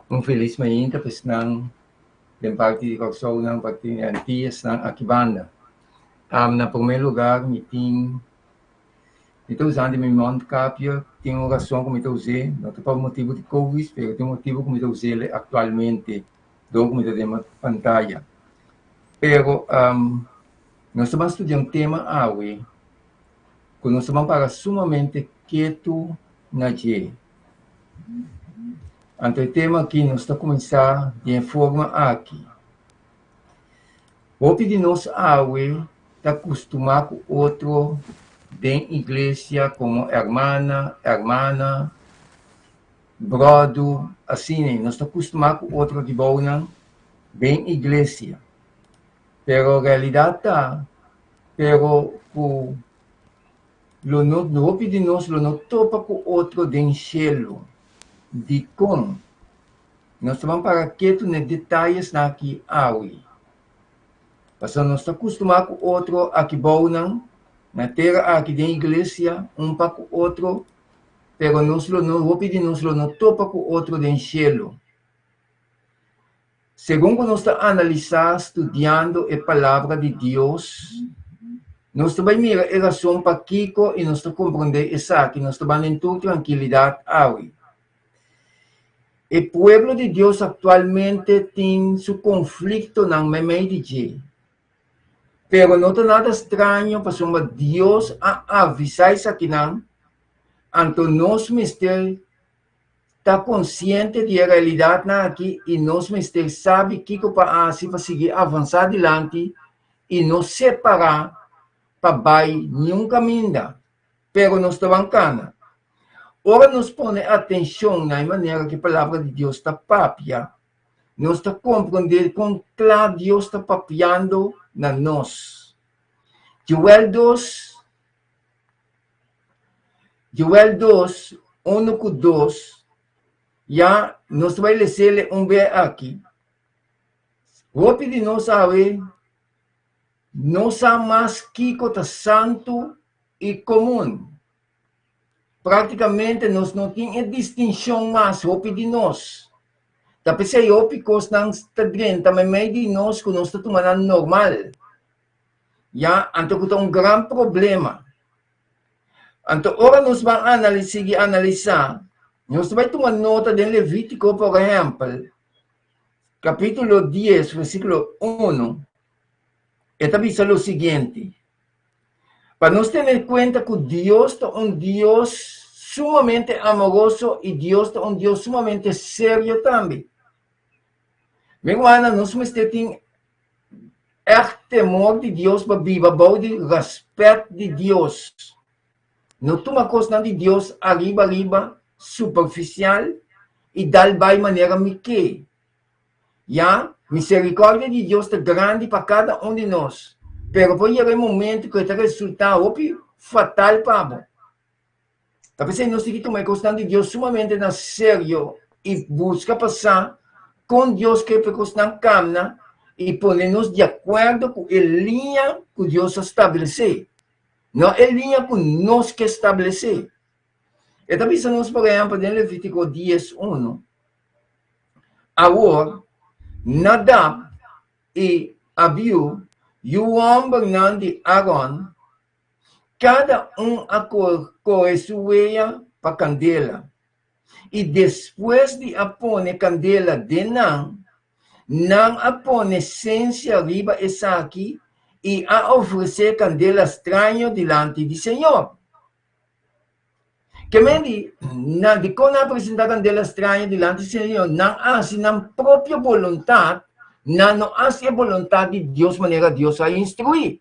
Un felis mainta pa esnan den parti di Kòrsou nan parti di Antias nan aki banda. Na promé lugar mi tin mi ta usando mi mondkapje tin un rason ku mi ta us'é no ta pa motibu di covid pero tin un motibu ku mi ta us'é aktualmente dor ku mi ta den pantaya. Pero nos ta ban studia un tema awe ku nos ta ban para sumamente ketu na dje. Anto e tema aki nos ta kuminsá den e forma aki. Hopi di nos awe ta kustumá ku otro den iglesia komo hermana, hermana, bròdu, asina. Nos ta kustumá ku otro di bounan den iglesia. Pero realidat ta pero ku Lo no hopi di nos lo no topa ku otro den shelu. Dikon? Nos ta ban para ketu na e detayesnan aki awe. Pasobra nos ta kustumá ku otro aki bounan, na tera aki den iglesia, un pa ku otro, pero nos lo no hopi di nos lo no topa ku otro den shelu. Segun ku nos ta analisá studiando e Palabra di Dios, nos ta bai mira e rason pakiko i nos ta komprondé esaki. Nos ta ban den tur trankilidat awe. E pueblo di Dios aktualmente tin su konfliktonan meimei di dje. Pero no ta nada straño pasobra Dios a avisá esakinan, anto nos mester ta konsiente di e realidatnan aki i nos mester sabi kiko pa hasi pa sigui avansá dilanti i no separá pa bai niun kaminda, pero nos ta ban kana. Ora nos pone atenshon na e manera ku e Palabra di Dios ta papia, nos ta komprondé kon kla Dios ta papiando na nos. Joel dos. Joel dos, unu ku dos, Ya nos ta bai les'el un be aki. Hopi di nos awe no sa mas kiko ta santu i komun. Práktikamente nos no tin e distinshon mas, hopi di nos. Ta p'esei hopi kosnan ta drenta meimei di nos ku nos ta tuma nan normal. Ya, anto ku ta un gran problema. Anto ora nos ban analis sigui analisá, nos ta bai tuma nota den Levítiko, por ehèmpel, kapítulo dies, versíkulo unu, e ta bisa lo siguiente, Pa nos tene kuenta ku Dios ta un Dios sumamente amoroso i Dios ta un Dios sumamente serio tambe. Mi rumannan, nos mester tin Ègt temor di Dios pa biba bou di rèspèt di Dios. No tuma kosnan di Dios ariba ariba, superfisial, i dal bai manera mi ke. Ya, miserikòrdia di Dios ta grandi pa kada un di nos, pero por yega e momentu ku e ta resultá hopi fatal pa bo. Ta p'esei nos tin ki tuma e kosnan di Dios sumamente na serio i buska pa sa kon Dios ke pa e kosnan kamna i pone nos di akuerdo ku e liña ku Dios a stablesé, no e liña ku nos ke stablesé. E ta bisa nos, por ehèmpel, den Levítiko dies unu, Awor, Nadab i Abiú, yu hòmbernan di Aron, Kada un a kohe su wea pa kandela, i despues di a pone kandela den nan, nan a pone sensia riba esaki i a ofresé kandela straño dilanti di señor. Ke men di, nan, dikon nan a presentá kandela straño dilanti di señor? Nan a hasi nan propio boluntat, nan no hasi e boluntat di Dios manera Dios a instruí.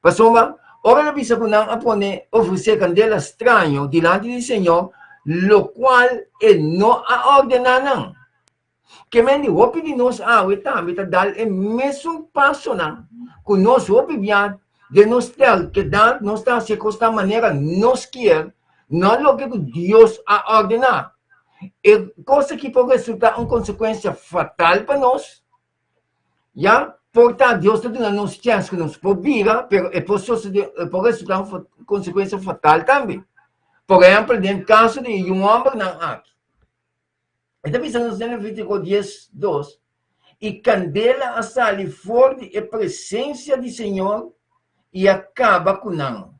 Pasobra, ora el a bisa ku nan a pone ofresé kandela straño dilanti di Señor, lokual e no a ordená nan. Ke men di hopi di nos awe tambe ta dal e mesun pasonan ku nos hopi bia den nos terkedat, nos ta hasi e kosnan manera nos kier, no loke ku Dios a ordená. E kos aki por resultá un konsekuensia fatal pa nos. Ya, por ta Dios ta duna nos chèns ku nos por bira, pero e por sosodé, e por resultá un konsekuensia fatal tambe. Por ehèmpel, den kaso di e yu hòmbernan aki. E ta bisa nos den Levítico 10, 2, I kandela a sali for di e presensia di Señor i a kaba ku nan,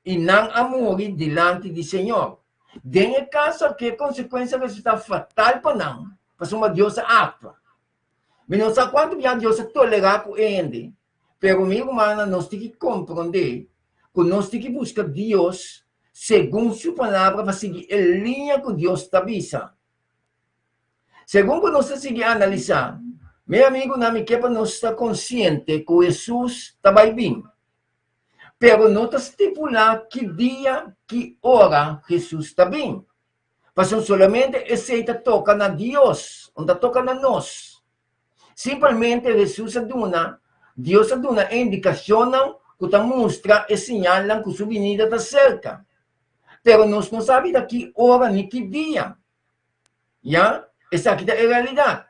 i nan a muri dilanti di Señor. Den e kaso aki e konsekuensia a resultá fatal pa nan, pasobra Dios a aktua. Mi no sa kuantu bia Dios a tolerá ku e hende, pero mi rumannan nos tin ki komprondé ku nos tin ki buska Dios segun su palabra pa sigui e liña ku Dios ta bisa. Segun ku nos ta sigui analisá, mi amigunan mi ke pa nos ta konsiente ku Hesus ta bai bin. Pero no ta stipulá ki dia, ki ora Hesus ta bin. Pasobra solamente esei ta toka na Dios, no ta toka na nos. Simpelmente Hesus a duna, Dios a duna e indikashonnan ku ta mustra e siñalnan ku su binida ta serka. Pero nos no sabi ta ki ora ni ki dia. Ya, esaki ta e realidat.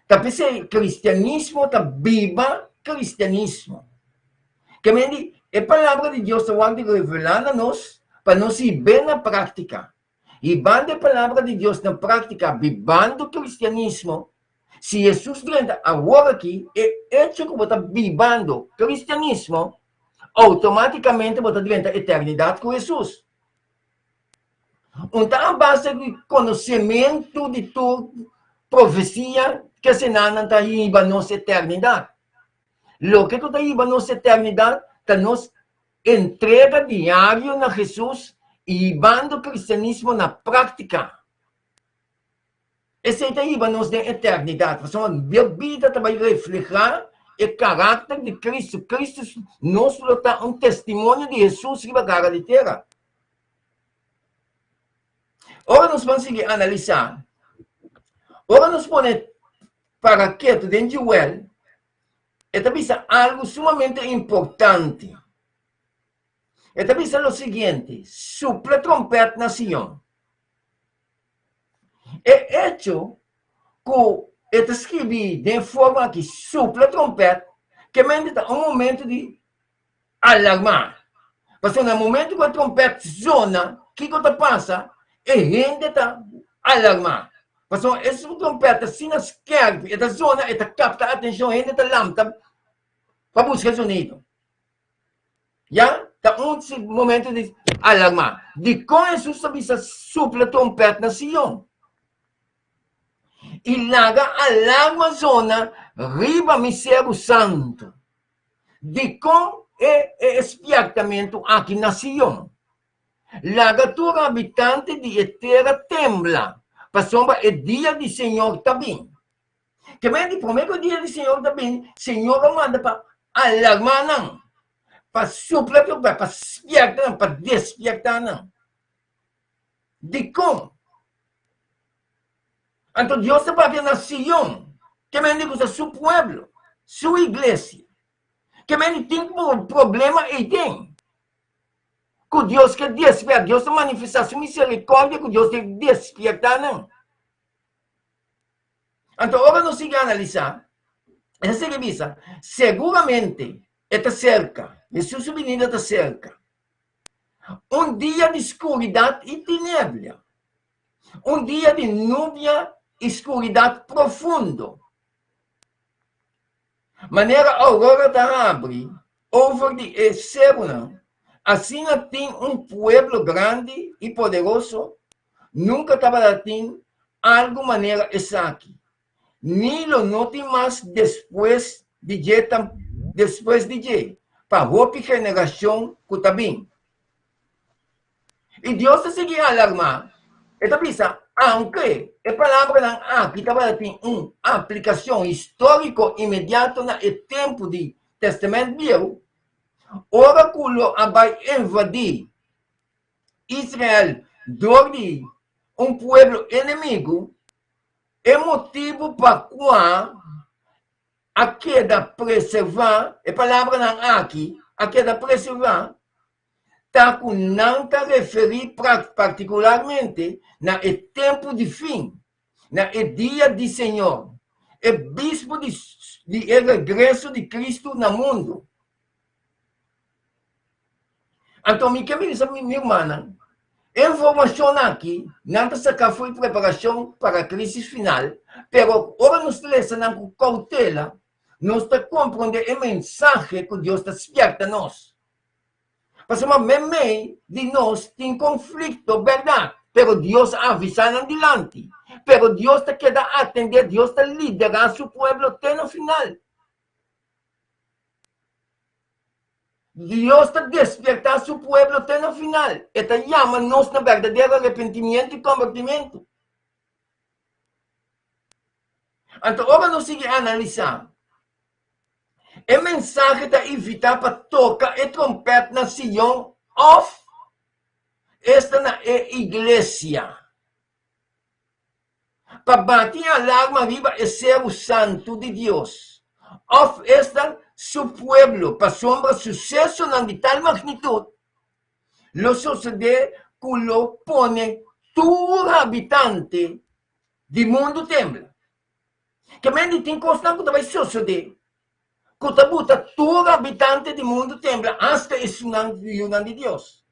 Ta p'esei kristianismo ta biba kristianismo. Ke men di, e Palabra di Dios ta wòrdu revelá na nos pa nos hib'é na práktika. Hibando e Palabra di Dios na práktika, bibando kristianismo, si Hesus drenta awor aki, e echo ku bo ta bibando kristianismo, outomátikamente bo ta drenta eternidat ku Hesus. Un ta a base di konosementu di tur profesia ku esenanan ta hiba nos eternidat. Loke ku ta hiba nos eternidat ta nos entrega diario na Hesus i hibando kristianismo na práktika. Esei ta hiba nos den eternidat, pasobra bo bida ta bai reflehá e karakter di Kristu. Kristu, nos lo ta un testimonio di Hesus riba kara di tera. Ora nos ban sigui analisá, ora nos pone para ketu den Joel, e ta bisa algu sumamente importante. E ta bisa lo siguiente, Supla trompèt na Sion. E echo ku e ta skibí den forma aki, supla trompèt, ke mente ta un momento di alarmá. Pasobra na momento ku e trompèt zona, kiko ta pasa? E hende ta alarmá. Pasobra e trompèt ta asina skèrpi, e ta zona, e ta kapta atenshon, hende ta lamta pa buska e zonido. Ya, ta un momento di alarmá. Dikon Hesus ta bisa supla trompèt na Sion? I laga alarma zona riba mi seru santu. Dikon e e spièrtamentu aki na Sion? Laga tur habitante di e tera tembla, pasobra e dia di Señor ta bin. Ke men di promé ku e dia di Señor ta bin, Señor a manda pa alarmá nan, pa supla trompèt, pa spièrta nan, pa despiertá nan. Dikon? Anto Dios ta papia na Sion, ke men di ku ta su pueblo, su iglesia. Ke men di tin problema ei den. Ku Dios ke despierta, Dios ta manifestá su misericordia ku Dios ke despierta nan. Anto ora nos sigui analisá, e ta sigui bisa, seguramente e ta serka, Hesus su binida ta serka. Un dia di skuridat i tiniebla. Un dia di nubia i skuridat profundo. Manera aurora ta habri over di e serunan, asina tin un pueblo grandi i poderoso, nunka tabata tin algu manera esaki, ni lo no tin mas despues di dje despues di dje, pa hopi generashon ku ta bin. I Dios ta sigui alarmá. E ta bisa, Aunke e palabranan aki tabata tin un aplikashon históriko inmediato na e tempu di Tèstamènt Bieu, ora ku lo a bai invadí Israel dor di un pueblo enemigu, e motibu pa kua a keda preservá e palabranan aki a keda preservá ta ku nan ta referí partikularmente na e tempu di fin, na e dia di Señor, e bispu di di e regreso di Kristu na mundu. Anto mi ke bisa mi rumannan, E informashon aki nan ta saka for di Preparashon para Krisis Final, pero ora nos lesa nan ku koutela, nos ta komprondé e mensahe ku Dios ta spièrta nos. Pasobra meimei di nos tin konflikto, bèrdat, pero Dios a avisá nan dilanti. Pero Dios ta keda atendé, Dios ta liderá su pueblo te na final. Dios ta despiertá su pueblo te na final. E ta yama nos na berdadero arepentimiento i kombertimentu. Anto ora nos sigui analisá, e mensahe ta invitá pa toka e trompèt na Sion òf esta na e iglesia. Pa bati alarma riba e seru santu di Dios, òf esta su pueblo, pasobra susesonan di tal magnitut lo sosodé ku lo pone tur habitante di mundu tembla. Ke men di tin kosnan ku ta bai sosodé ku ta buta tur habitante di mundu tembla, asta esunnan yunan di Dios.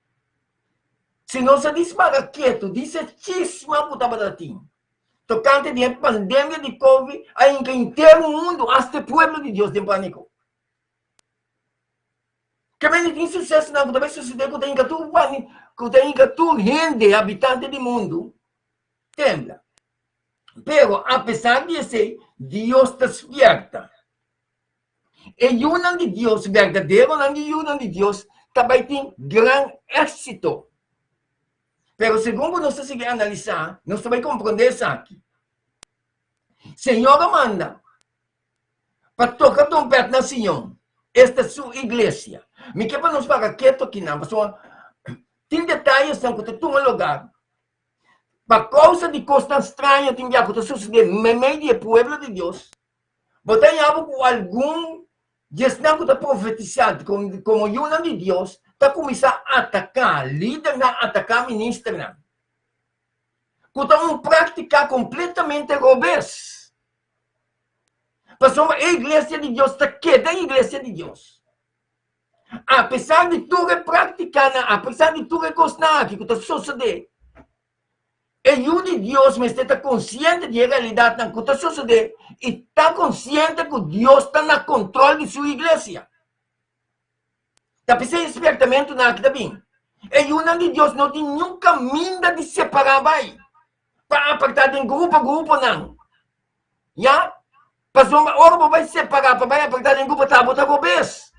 Si nos a dispaga ketu di se chisma ku tabata tin tokante di e pandemia di Covid a hinka henter mundu, asta e pueblo di Dios den paniko. Ke men di tin susesonan ku ta bai sosodé ku ta hinka tur ku ta hinka tur hende habitante di mundu tembla. Pero apesar di esei, Dios ta spierta. E yunan di Dios, berdaderonan di yunan di Dios, ta bai tin gran éksito. Pero segun ku nos ta sigui analisá, nos ta bai komprondé esaki. Señor a manda pa toka trompèt na Sion, esta su iglesia. Mi ke pa nos para ketu akinan, pasobra tin detayesnan ku ta tuma lugar Pa kousa di kosnan straño tin bia ku ta susedé meimei di e pueblo di Dios, bo ta haña bo ku algun di esnan ku ta profetisá komo yunan di Dios ta kuminsá ataká lidernan, ataká ministernan, ku ta un práktika kompletamente robes. Pasobra e iglesia di Dios ta keda iglesia di Dios. Apesar di tur e práktikanan, apesar di tur e kosnan aki ku ta sosodé, e yu di Dios mester ta konsiente di e realidatnan ku ta sosodé i ta konsiente ku Dios ta na kontrol di su iglesia. Ta p'esei e spiertamentunan aki ta bin. E yunan di Dios no tin niun kaminda di separá bai pa apartá den grupo gruponan. Ya, pasobra ora bo bai separá pa bai apartá den grupo ta bo ta robes.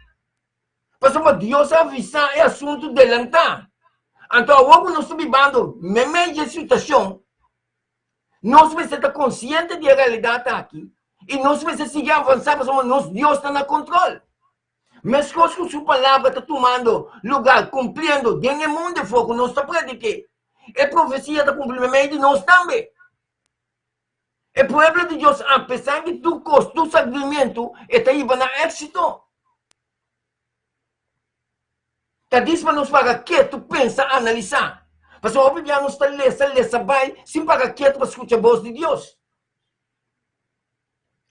Pasobra Dios a avisá e asuntu delantá. Anto awor ku nos ta bibando meimei di e situashon, nos mester ta konsiente di e realidat aki i nos mester sigui avansá pasobra nos Dios ta na kontrol. Meskos ku su palabra ta tumando lugar, kumpliendo den e mundu afó ku nos ta predik'é, e profesia ta kumpli meimei di nos tambe. E pueblo di Dios, apesar di tur kos, tur sufrimentu, e ta hiba na éksito. Ta dis pa nos para ketu, pensa, analisá. Pasobra hopi bia nos ta lesa, lesa bai, sin para ketu pa skucha bos di Dios.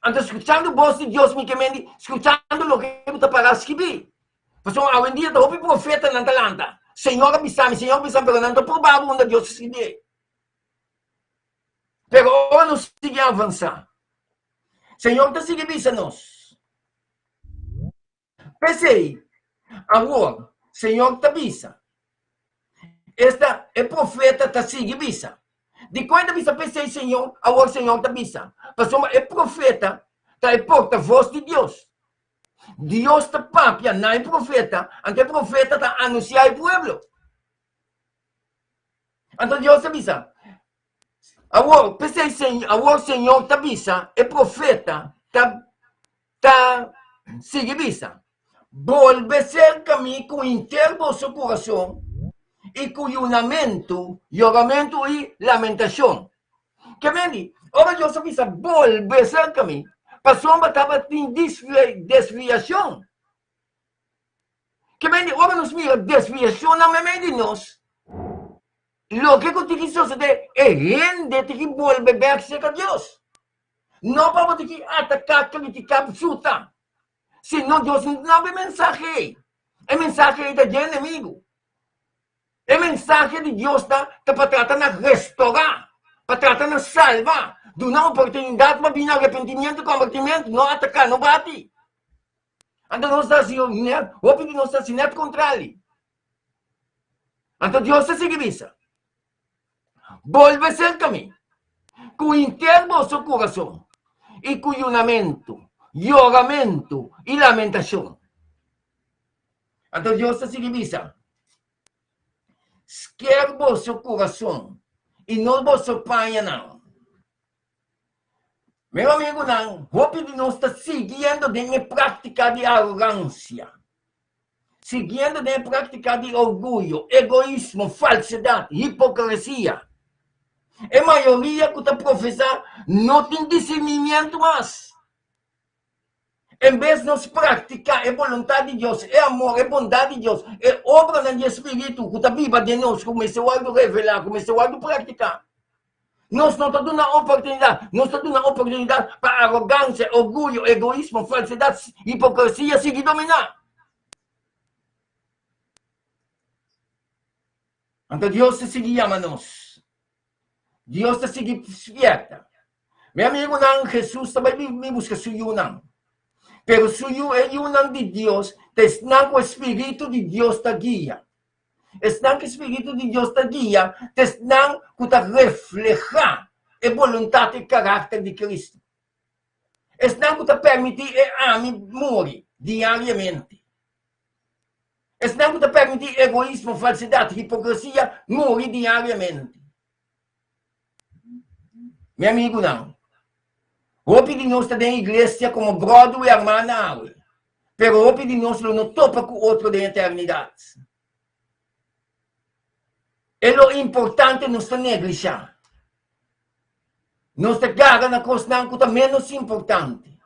Anto skuchando bos di Dios mi ke men di skuchando loke bo ta para skibí. Pasobra awendia ta hopi profetanan ta lanta, Señor a bisa mi, Señor a bisa mi, pero nan ta proba bo unda Dios a skibí. Pero ora nos sigui avansá, Señor ta sigui bisa nos. P'esei, awor, Señor ta bisa, esta, e profeta ta sigui bisa. Dikon e ta bisa p'esei, Señor, awor Señor ta bisa? Pasobra e profeta ta e portavos di Dios. Dios ta papia na e profeta, anto e profeta ta anunsiá e pueblo. Anto Dios a bisa, Awor, p'esei Señor, awor Señor ta bisa, e profeta ta, ta sigui bisa, Bolbe serka mi ku henter boso kurason i ku yunamentu, yoramentu i lamentashon. Ke men di, ora Dios a bisa, Bolbe serka mi, pasobra tabatin desviashon. Ke men di ora nos mira desviashonnan meimei di nos, loke ku tin ki sosodé, e hende tin ki bolbe bèk serka Dios. No pa bo tin ki ataká, kritiká, suta. Sino Dios no duna bo e mensahe ei. E mensahe ei ta dje enemigu. E mensahe di Dios ta ta pa trata na restorá, pa trata na salba, duna oportunidat pa bini arepentimiento i kombertimiento, no ataká, no bati. Anto nos ta hasi nèt, hopi di nos ta hasi nèt kontrali. Anto Dios ta sigui bisa, Bolbe serka mi ku henter boso kurason i ku yunamentu, yoramentu i lamentashon. Anto Dios ta sigui bisa, Sker boso kurason i no boso pañanan. Meu amigunan, hopi di nos ta siguiendo den e práktika di arogansia, siguiendo den e práktika di orguyo, egoismo, falsedat, hipokresia. E mayoria ku ta profesá no tin disirnimiento mas. En bes nos praktiká e boluntat di Dios, e amor, e bondat di Dios, e obranan di e Spiritu ku ta biba den nos, ku mester wòrdu revelá, ku mester wòrdu praktiká, nos no ta duna oportunidat. Nos ta duna oportunidat pa arogansia, orguyo, egoismo, falsedat, hipokresia sigui dominá. Anto Dios ta sigui yama nos. Dios ta sigui spierta. Mi amigunan, Hesus ta bai bin buska su yunan. Pero su yu, e yunan di Dios, ta esnan ku e Spiritu di Dios ta guia. Esnan ku e Spiritu di Dios ta guia, ta esnan ku ta reflehá e boluntat i karakter di Kristu. Esnan ku ta permití e ami muri diariamente. Esnan ku ta permití egoismo, falsedat, hipokresia muri diariamente. Mi amigunan, hopi di nos ta den iglesia komo bròder i hermana awe, pero hopi di nos lo no topa ku otro den eternidat. E lo importante nos ta neglishá. Nos ta gara na kosnan ku ta ménos importante.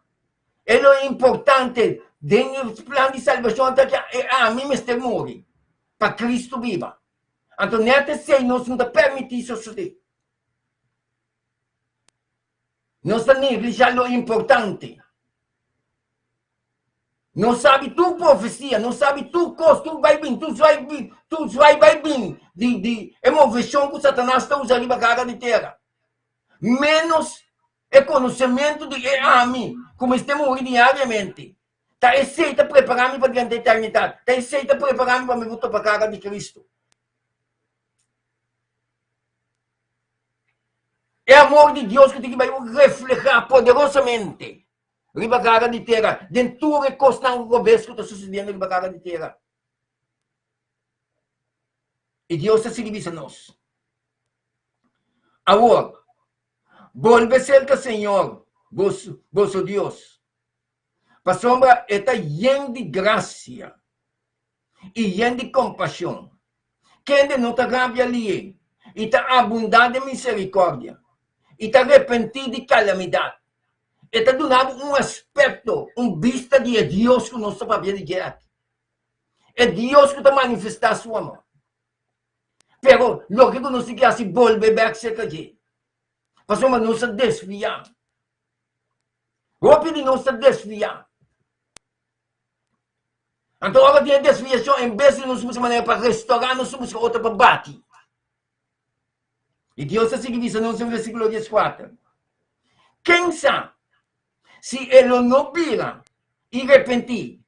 E lo importante den e plan di salbashon ta ke e ami mester muri pa Kristu biba. Anto nèt esei nos no ta permití sosodé. Nos ta neglishá lo importante. Nos sabi tur profesia, nos sabi tur kos, tur bai bin, tur zwai bin, tur zwai bai bin di di e moveshon ku Satanas ta usa riba kara di tera. Ménos e konosementu di e ami ku mester muri diariamente. Ta esei ta prepará mi pa drenta eternidat. Ta esei ta prepará mi pa mi por topa kara di Kristu. E amor di Dios ku tin ki bai reflehá poderosamente riba kara di tera den tur e kosnan robes ku ta susediendo riba kara di tera. I Dios ta sigui bisa nos, Awor, bolbe serka Señor, boso Dios, pasobra e ta yen di grasia i yen di kompashon, kende no ta rabia lié i ta abundá den miserikòrdia i ta repentí di kalamidat. E ta duna bo un aspekto, un bista di e Dios ku nos ta papia di dje aki, e Dios ku ta manifestá su amor. Pero loke ku nos tin ke hasi bolbe bèk serka dje, pasobra nos a desviá. Hopi di nos ta desviá. Anto ora tin e desviashon, en bes di nos buska manera pa restorá, nos ta buska otro pa bati. I Dios ta sigui bisa nos den versíkulo dieskuater, Ken sa si e lo no bira i repentí,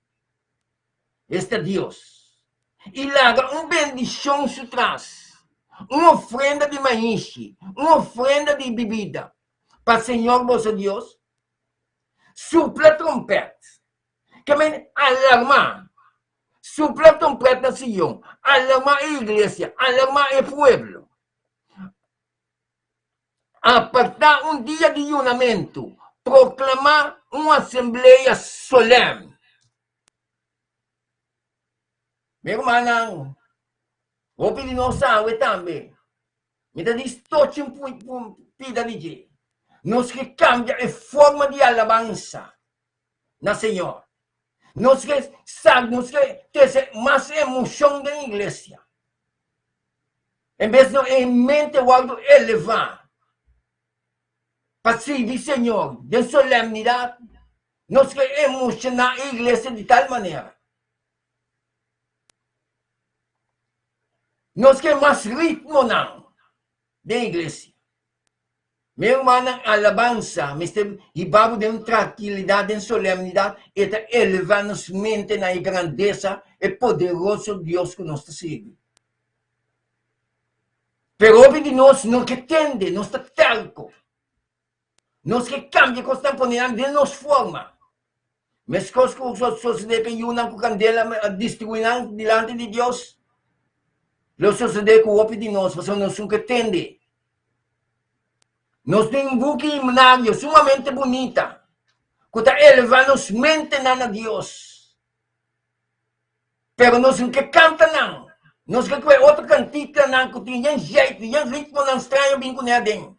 esta Dios, i laga un bendishon su tras, un ofrenda di maishi, un ofrenda di bibida, pa Señor boso Dios? Supla trompèt, ke men alarmá. Supla trompèt na Sion, alarmá e iglesia, alarmá e pueblo. Apartá un dia di yunamentu, proklamá un asamblea solèm. Mi rumannan, hopi di nos awe tambe Mi ta di stochi un pida di dje. Nos ke kambia e forma di alabansa na Señor. Nos ke sa, nos ke trese mas emoshon den iglesia. En bes no e mente wòrdu elevá pa sirbi Señor den solemnidat, nos ke emoshoná e iglesia di tal manera. Nos ke mas ritmonan den iglesia. Mi hermannan, alabansa mester hiba bo den un trankilidat, den solemnidat, e ta eleva nos mente na e grandesa, e poderoso Dios ku nos ta sirbi. Pero hopi di nos no ke tende, nos ta terko. Nos ke kambia kosnan pone nan den nos forma. Meskos ku sosodé ku e yunan ku kandela a destruí nan dilanti di Dios, lo sosodé ku hopi di nos pasobra nos no ke tende. Nos tin un buki himnario sumamente bunita ku ta elevá nos mentenan na Dios. Pero nos no ke kanta nan. Nos ke kue otro kantikanan ku tin yen jeitu, yen ritmonan straño bin kuné aden.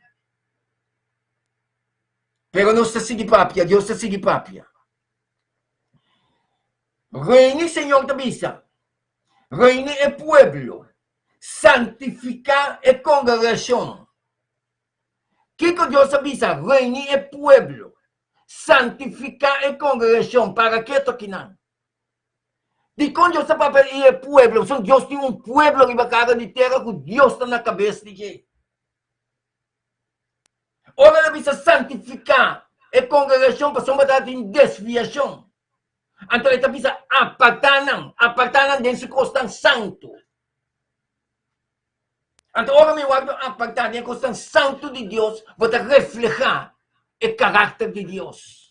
Pero nos ta sigui papia, Dios ta sigui papia. Reuni, Señor ta bisa, reuni e pueblo, santifiká e kongregashon. Kiko Dios a bisa? Reuni e pueblo, santifiká e kongregashon. Para keto akinan. Dikon Dios ta papia di e pueblo? Pasobra Dios tin un pueblo riba kara di tera ku Dios ta na kabes di dje. Ora el a bisa santifiká e kongregashon pasobra tabata tin desviashon. Anto e ta bisa apartá nan, apartá nan den su kosnan santu. Anto ora mi wòrdu apartá den e kosnan santu di Dios, bo ta reflehá e karakter di Dios.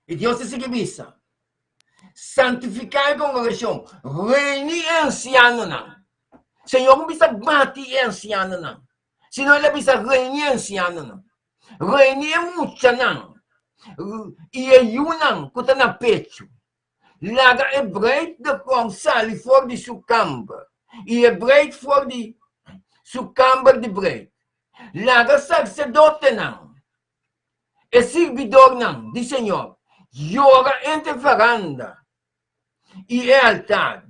I Dios ta sigui bisa, Santifiká e kongregashon, reuní e ansianonan. Señor no bisa bati e ansianonan, sino el a bisa reuní e ansianonan, reuní e muchanan i e yunan ku ta na pechu. Laga e bruid de kòn sali for di su kamber i e bruid for di su kamber di bruid. Laga sarsedotenan E sirbidornan di Señor yora entre veranda i e altar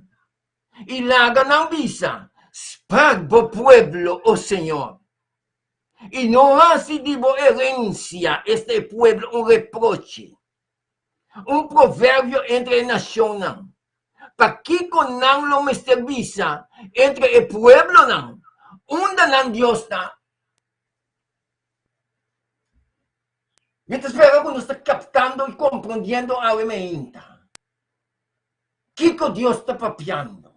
i laga nan bisa, Spar bo pueblo, o Señor, i no hasi di bo herensia, esta e pueblo, un reproche, un proverbio entre e nashonnan. Pakiko nan lo mester bisa entre e pueblonan, Unda nan Dios ta? Mi ta spera ku nos ta kaptando i komprondiendo awe meinta kiko Dios ta papiando.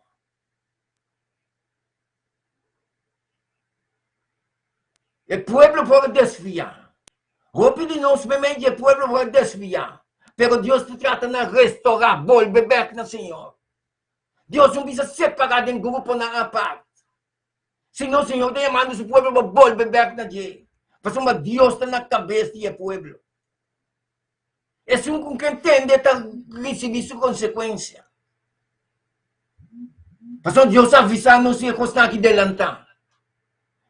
E pueblo por a desviá. Hopi di nos meimei di e pueblo por a desviá, pero Dios ta trata na restorá, bolbe bèk na Señor. Dios no bisa separá den gruponan apart. Sino Señor ta yamando su pueblo pa bolbe bek na dje, pasobra Dios ta na kabes di e pueblo. Esun ku ke tende ta risibí su konsekuensia. Pasobra Dios a avisá nos di e kosnan aki delantá.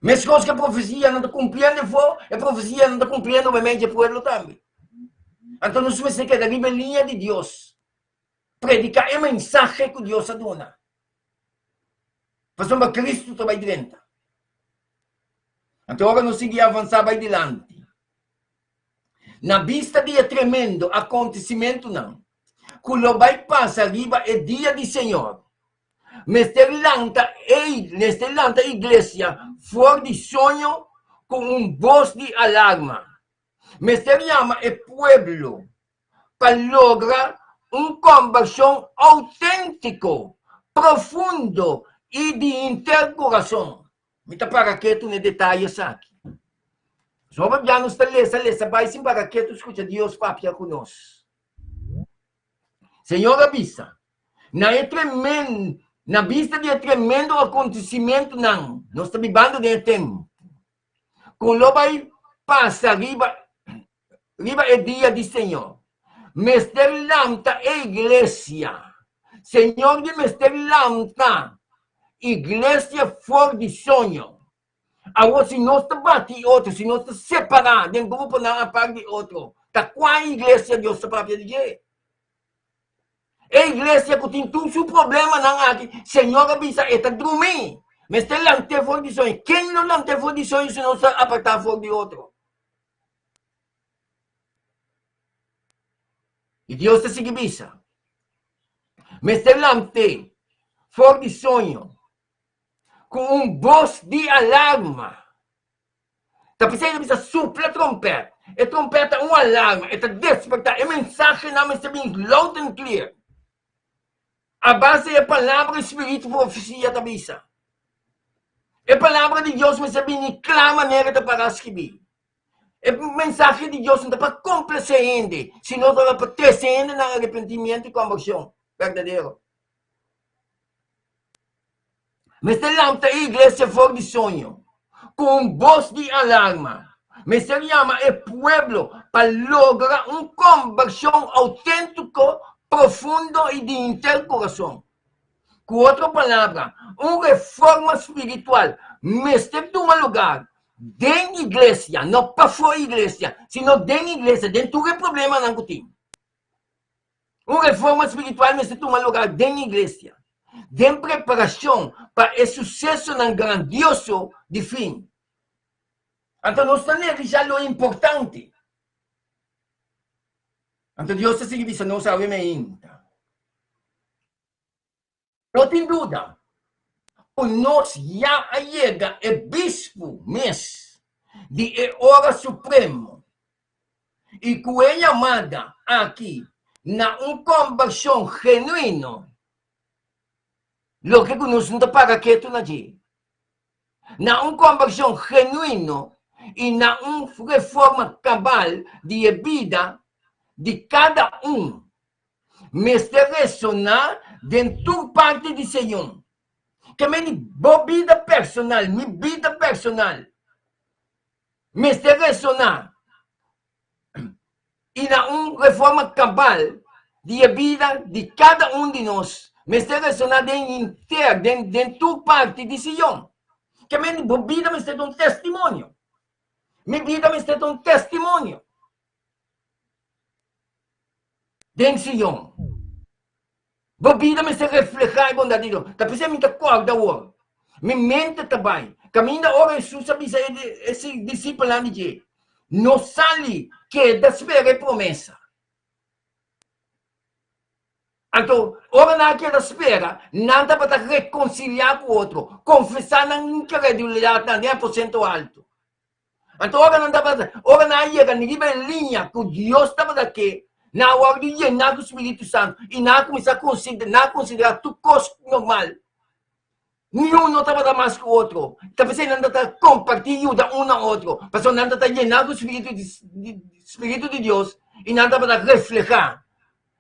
Meskos ku e profesianan ta kumpliendo afó, e profesianan ta kumpliendo meimei di e pueblo tambe. Anto nos mester keda riba e liña di Dios, prediká e mensahe ku Dios a duna. Pasobra Cristo ta bai drenta. Anto ora nos sigui avansá bai dilanti, na bista di e tremendo akontesimentunan ku lo bai pasa riba e dia di Señor, mester lanta e mester lanta iglesia for di soño ku un bos di alarma. Mester yama e pueblo pa logra un kombershon outéntiko, profundo i di henter kurason. Mi ta para ketu na e detaye esaki. Pasobra bia nos ta lesa, lesa bai sin para ketu skucha Dios papia ku nos. Señor a bisa, Na e tremen, na bista di e tremendo akontesimentunan, nos ta bibando den e tempu ku lo bai pasa riba riba e dia di Señor. Mester lanta e iglesia. Señor di mester lanta iglesia for di soño. Awor si nos ta bati otro, si nos ta separá den gruponan apart di otro, ta kua iglesia Dios ta papia di dje? E iglesia ku tin tur su problemanan aki, Señor a bisa e ta drumí. Mester lant'é for di soño. Ken lo lant'é for di soño si nos ta apartá for di otro? I Dios ta sigui bisa, Mester lant'é. for di soño ku un bos di alarma. Ta p'esei ta bisa supla trompèt. E trompèt ta un alarma, e ta despertá. E mensahenan mester bin loud and clear. A base di e palabra i spiritu profesia ta bisa. E palabra di Dios mester bini kla manera ta pará skibí. E mensahe di Dios no ta pa komplasé hende, sino ta pa trese hende nan arepentimiento i kombershon berdadero. Mester lanta e iglesia for di soño ku un bos di alarma. Mester yama e pueblo pa logra un kombershon outéntiko, profundo i di henter kurason. Ku otro palabra, un reforma spiritual mester tuma lugar den iglesia, no pafó iglesia, sino den iglesia, den tur e problemanan ku tin. Un reforma spiritual mester tuma lugar den iglesia, den preparacion pa e sucesonan grandioso di fin. Anto nos ta neglisha lo importante. Anto Dios ta sigui bisa nos awe meinta. No tin duda ku nos ya a yega e bispu mes di e ora supremo i ku e yamada aki na un kombershon genuino, loke ku nos no ta para ketu na dje, na un kombershon genuino i na un reforma kabal di e bida di kada un mester resoná den tur parti di Señor. Ke meni bo bida personal, mi bida personal, mester resoná i na un reforma kabal di e bida di kada un di nos mester resoná den henter, den den tur parti di Sion. Ke meni bo bida mester ta un testimonio. Mi bida mester ta un testimonio. Den Sion. Bo bida mester reflehá e bondat di Dios. Ta p'esei mi ta kòrda awor. Mi mente ta bai. Kaminda ora Hesus a bisa e disipelnan di dje, No sali, keda spera e promesa. Anto, ora nan a keda spera, nan tabata rekonsiliá ku otro, konfesá nan inkredulidatnan den aposento alto. Anto ora nan tabata, ora nan a yega riba e liña ku Dios tabata ke, nan a wòrdu yená ku Spiritu Santu i nan a kuminsá konsiderá, nan a konsiderá tur kos normal. Niun no tabata mas ku otro. Ta p'esei nan tabata kompartí i yuda un na otro, pasobra nan tabata yená ku Spiritu di Spiritu di Dios i nan tabata reflehá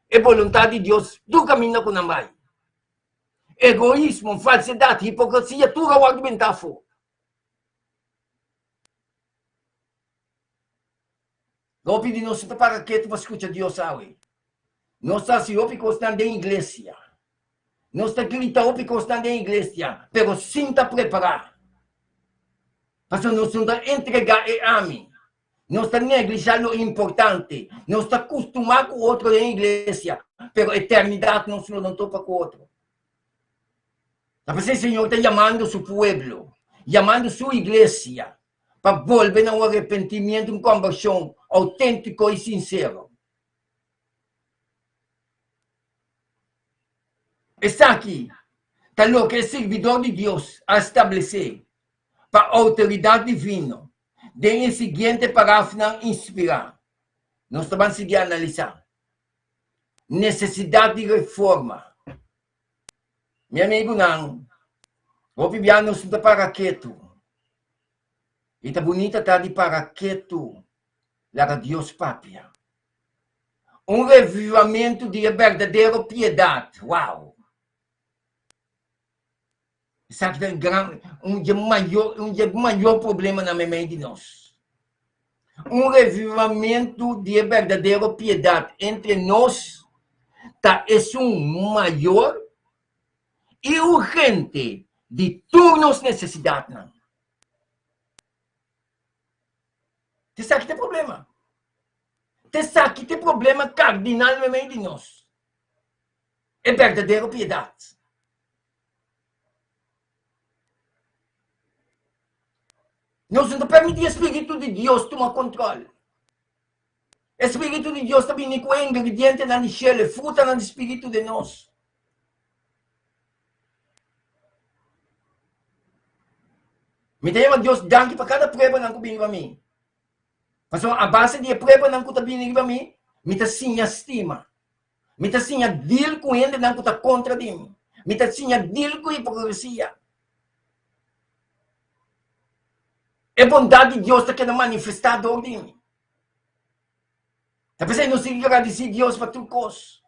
e boluntat di Dios tur kaminda ku nan bai. Egoismo, falsedat, hipokresia tur a wòrdu bentá afó. Hopi di nos no ta para ketu pa skucha Dios awe. Nos ta hasi hopi kosnan den iglesia. Nos ta grita hopi kosnan den iglesia, pero sin ta prepará. Pasobra nos no ta entregá e ami. Nos ta neglishá lo importante. Nos ta kustumá ku otro den iglesia, pero eternidat nos lo no topa ku otro. Ta p'esei Señor ta yamando su pueblo, yamando su iglesia pa bolbe na un arepentimiento, un konbershon outéntiko i sinsero. Esaki ta loke e sirbidor di Dios a establesé pa outoridat divino den e siguiente parafnan inspirá. Nos ta ban sigui analisá. Nesesidat di reforma. Mi amigunan, hopi bia nos no ta para ketu. I ta bunita ta di para ketu laga Dios papia. Un revivamentu di e berdadero piedat. Wow! Esaki ta un gran, un dje mayor, un dje mayor problemanan meimei di nos. Un revivamentu di e berdadero piedat entre nos ta esun mayor i urgente di tur nos nesesidatnan. Esaki ta e problema. Esaki ta e problema kardinal meimei di nos. E berdadero piedat. Nos no ta permití e spiritu di Dios tuma kontrol. E spiritu di Dios ta bini ku e ingredientenan di shelu, e frutanan di spiritu den nos. Mi ta yama Dios danki pa kada pruebanan ku bini riba mi. Pasobra a base di e pruebanan ku ta bini riba mi, mi ta siña stima. Mi ta siña deal ku hendenan ku ta kontra di mi. Mi ta siña deal ku hipokresia. E bondat di Dios ta keda manifestá dor di mi. Ta p'esei nos tin ki gradisí Dios pa tur kos.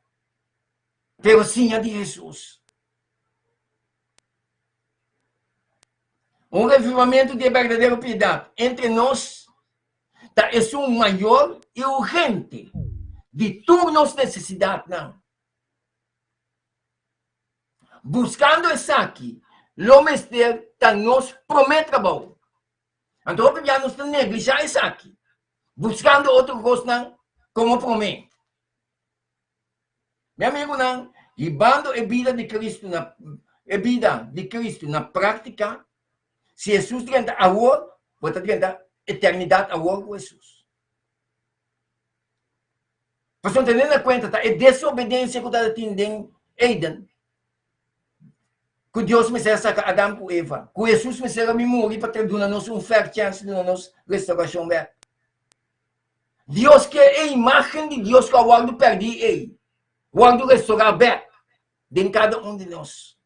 Pero siña di Hesus. Un revivamentu di e berdadero piedat entre nos ta esun mayor i urgente di tur nos nesesidatnan. Buskando esaki lo mester ta nos promé trabou. Anto hopi bia nos ta neglishá esaki, buskando otro kosnan komo promé. Mi amigunan, hibando e bida di Cristo na e bida di Cristo na práktika, si Hesus drenta awor, bo ta drenta eternidat awor ku Hesus. Pasobra tene na kuenta ta e desobedensia ku tabatin den Eden, ku Dios mester a saka Adam ku Eva, ku Hesus mester a bin muri pa duna nos un fair chance, duna nos restaurashon bèk. Dios ke e imágen di Dios ku a wòrdu pèrdí ei, wòrdu restorá bèk den kada un di nos.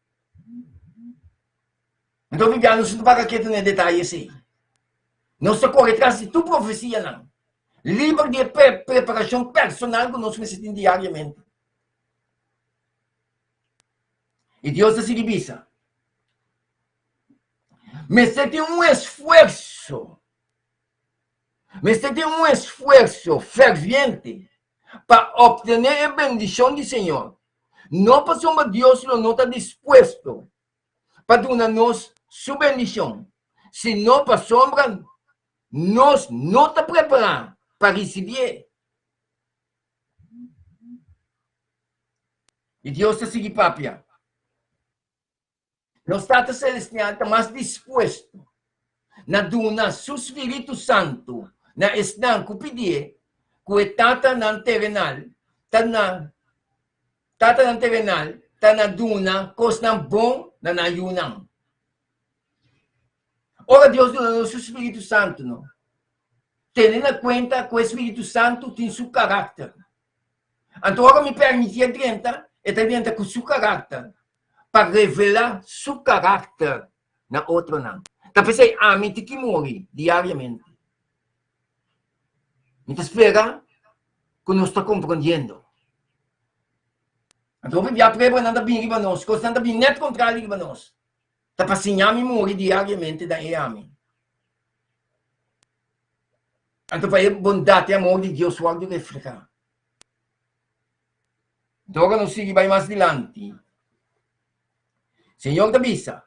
Anto Biblia nos no ta para ketu na e detaye esei. Nos ta kore tras di tur profesianan, liber di e preparashon personal ku nos mester tin diariamente. I Dios ta sigui bisa, Mester tin un esfuerso Mester tin un esfuerso ferviente pa obtené e bendishon di Señor, no pasobra Dios lo no ta dispuesto pa duna nos su bendishon, sino pasobra nos no ta prepará pa risibié. I Dios ta sigui papia. Nos Tata Selestial ta mas dispuesto na duna Su Spiritu Santu na esnan ku pidié ku e tatanan terenal ta na tatanan terenal ta na duna kosnan bon na nan yunan. Ora Dios duna nos Su Spiritu Santu, no tene na kuenta ku e Spiritu Santu tin su karakter. Anto ora mi permitié drenta, e ta drenta ku su karakter pa revelá su karakter na otronan. Ta p'esei ami tin ki muri diariamente. Mi ta spera ku nos ta komprondiendo. Anto hopi bia pruebanan ta bin riba nos, kosnan ta bin nèt kontrali riba nos. Ta pa siña mi muri diariamente dan e ami. Anto pa e bondat e amor di Dios wòrdu reflehá. Anto ora nos sigui bai mas dilanti, Señor ta bisa,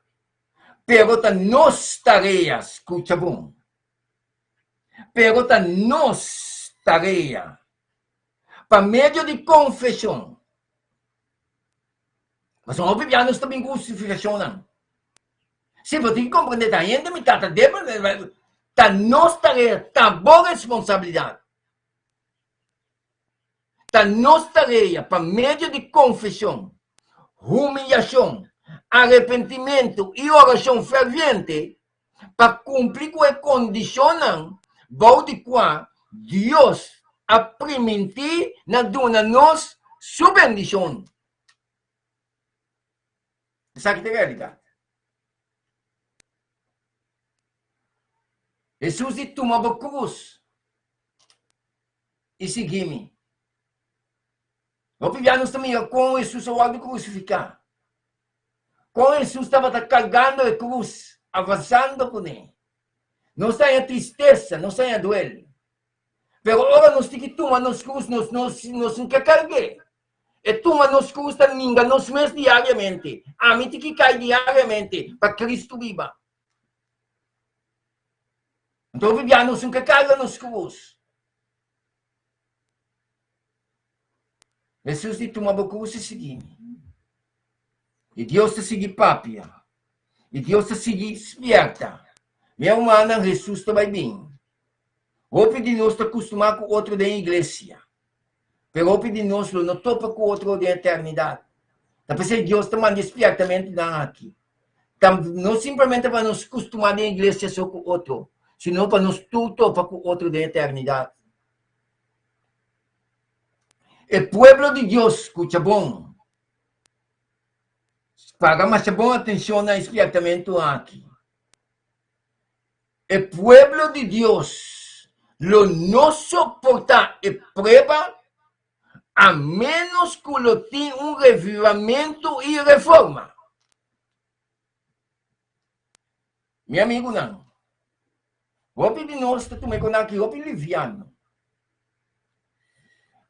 Pero ta nos tarea, skucha bon, pero ta nos tarea, pa medio di konfeshon, Pasobra hopi bia nos ta bin ku hustifikashonnan. Si, bo tin ki komprendé ta hende mi tata debe, ta nos tarea, ta bo responsabilidat. Ta nos tarea pa medio di konfeshon, humiyashon, arepentimentu i orashon ferviente pa kumpli ku e kondishonnan bou di kua Dios a primintí na duna nos su bendishon. Esaki ta e realidat. Hesus di tuma bo krus i sigui mi. Hopi bia nos ta mira kon Hesus a wòrdu krusifiká. Kon Hesus tabata kargando e krus, avansando kuné. Nos ta haña tristesa, nos ta haña duel. Pero ora nos tin ki tuma nos krus, nos no nos no ke karg'é. E tuma nos krus ta ninga nos mes diariamente. Ami tin ki kai diariamente pa Kristu biba. Anto hopi bia nos no ke karga nos krus. Hesus di tuma bo krus i sigui mi. I Dios ta sigui papia. I Dios ta sigui spierta. Mi hermannan, Hesus ta bai bin. Hopi di nos ta kustumá ku otro den iglesia. Pero hopi di nos lo no topa ku otro den eternidat. Ta p'esei Dios ta manda e spiertamentunan aki. Ta no simplemente pa nos kustumá den iglesia so ku otro, sino pa nos tur topa ku otro den eternidat. E pueblo di Dios, skucha bon. Paga masha bon atenshon na e spièrtamentu aki. E pueblo di Dios lo no soportá e prueba a ménos ku lo tin un revivamentu i reforma. Mi amigunan, hopi di nos ta tuma e kon aki hopi liviano.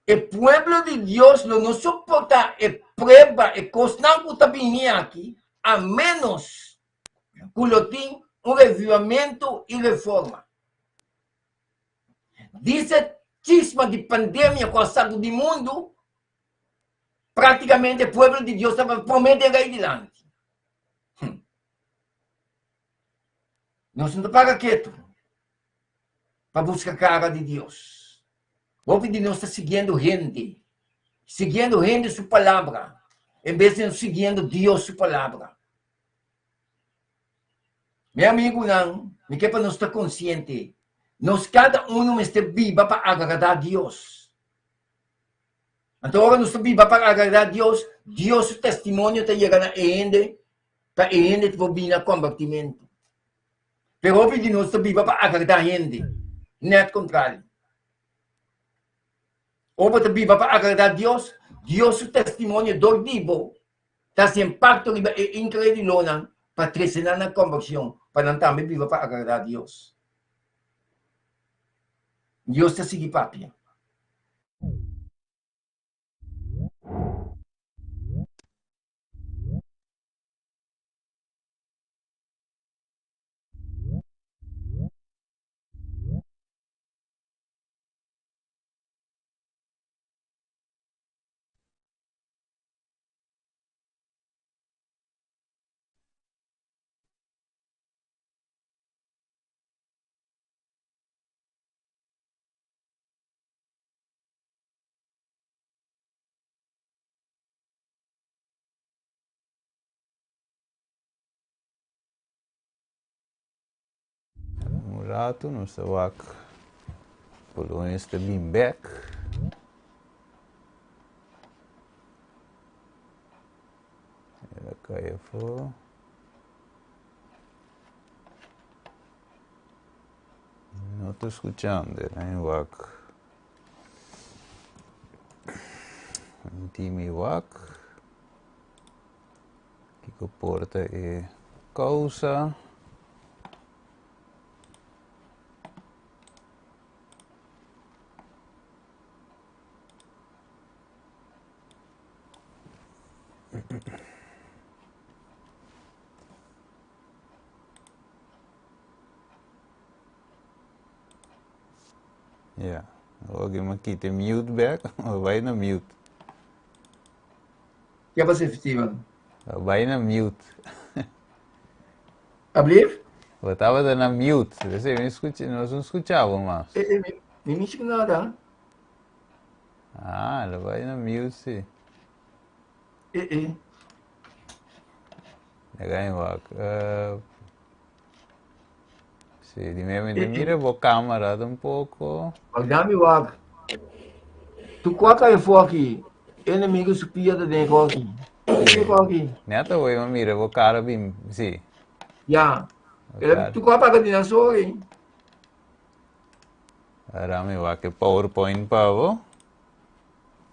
E pueblo di Dios lo no soportá e prueba, e kosnan ku ta bini aki, a ménos ku lo tin un revivamentu i reforma. Dise chisma di pandemia ku a sagudi mundu, praktikamente e pueblo di Dios tabata promé den rei dilanti. Nos no ta paga ketu pa buska kara di Dios. Hopi di nos ta siguiendo hende, siguiendo hende su palabra, en bes di nos siguiendo Dios su palabra. Mi amigunan, mi ke pa nos ta konsiente, nos kada unu mester biba pa agradá Dios. Anto ora nos ta biba pa agradá Dios, Dios su testimonio ta yega na e hende pa e hende por bini na kombertimentu. Pero hopi di nos ta biba pa agradá hende, nèt kontrali. Ora bo ta biba pa agradá Dios, Dios su testimonio dor di bo ta hasi impakto riba e inkredulonan pa trese nan na kombershon, pa nan tambe biba pa agradá Dios. Dios ta sigui papia. Un rato nos ta wak Polones ta bin bek. El a kai afó. No ta skuchando, el wak. Timi wak. Kiko por ta e kousa? Ja, oke, maar kita mute back, bai na mute. Ke pasa Steven? Bai na mute. Ablief? Bo tabata na mute. P'esei mi skucha, nos no skucha bo mas. Eh, eh, mi, mi mishi ku nada. Ah, lo bai na mute si. Eh, eh. Laga mi wak. Uh, si, di mi mi mira bo camera un poco. Laga mi wak. Tu kwa ka e foki? Enemigo su pia ta den foki. Ke foki? Neta hoy mi mira bo cara bim, si. Ya. Tu kwa paga di na sorry. Ahora mi wak e PowerPoint pa bo.